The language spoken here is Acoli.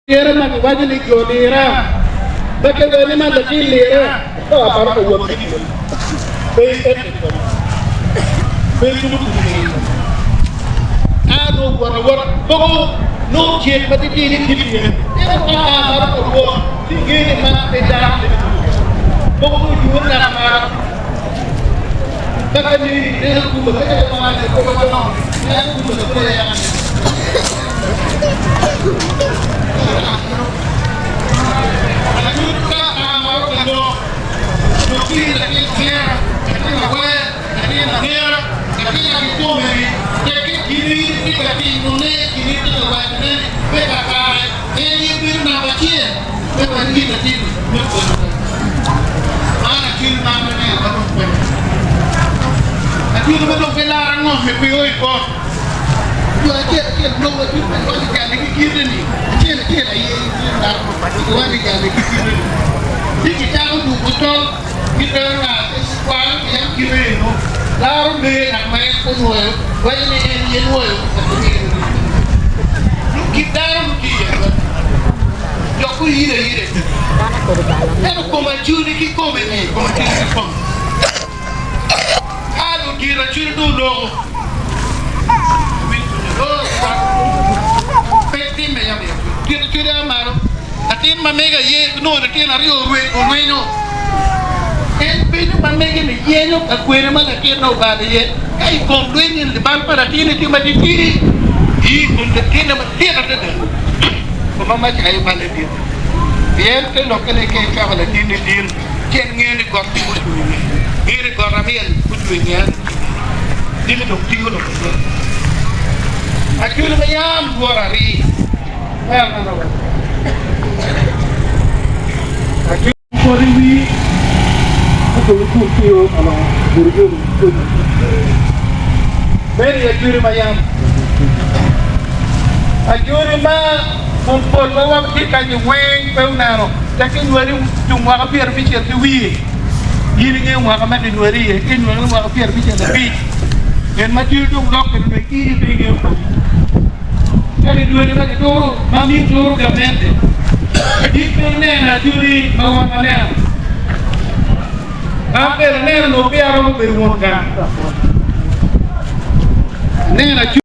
Lire ma giwaco ni jo lira, pe kebe ni man latin lire, ka waparo ka wot ki tyeni, pe iket i kome, pe ituko tuko i kome. A nongo wot awota, mogo nongo cik ma titidi tye iye, ento ka a malo ka wot, ci inge ni man pe dano me tuko kwede. Mogo nongo jure dano maro, ka ka neni ineno kuma ka ka ma ne kome madongo, ineno kuma ka kome yaka ne. Jo acel acel nongo watye ka waco jami ki kite ni, acel acel aye itye dano ma kiwaco jami ki kite ni. Ci kicako duko tol ki dero nga kwaro ki yam kite eno laro lee ngat ma en onwoyo waco ni en ye nwoyo Nongo kit dano nongo tye iye adada. Jo guyide ayida i Ento kom acwali ki kome ni kom acwali ki kome. Ka ludito acwali dong oloko, pe timme yam i acwali. Ludito acwali a malo, latin ma mege aye nongo litino aryo orwenyo. En penyo ma mege-ni yenyo ka kwene ma latinne obalo iye. Ka i kom lweny-ni bal pa latinne tye matitidi, i kom latinne madit adada, koma mac aye balle dit. Pien te lokke ni ka icako latinni tin, Ci en ngeyo ni got tye ocung i ngeye, ngeyo ni got amyel ocung i nge diki dong tingo lok i lwet. Acholi ma yam lworo arii, me anena wa. Acholi poto i wii, okelo kun tiro alongo obedo yom cwinyi. Bedo i acholi ma yam. Acholi ma kun pol ma watye kanyi weng pe oneno. Tek kinywali tung mwaka pyerabicel ki wiye, in ingeyo mwaka ma kinywali iye, ka inywali mwaka pyerabicel abic, gin ma tye dong lokke nongo in pe ingeyo komi. Ka kinywali ma kituro, ma min turo gamente, in pe ineno acholi ma wan waneno. An bene aneno nongo peya aromo bedo won gang. Aneno acholi.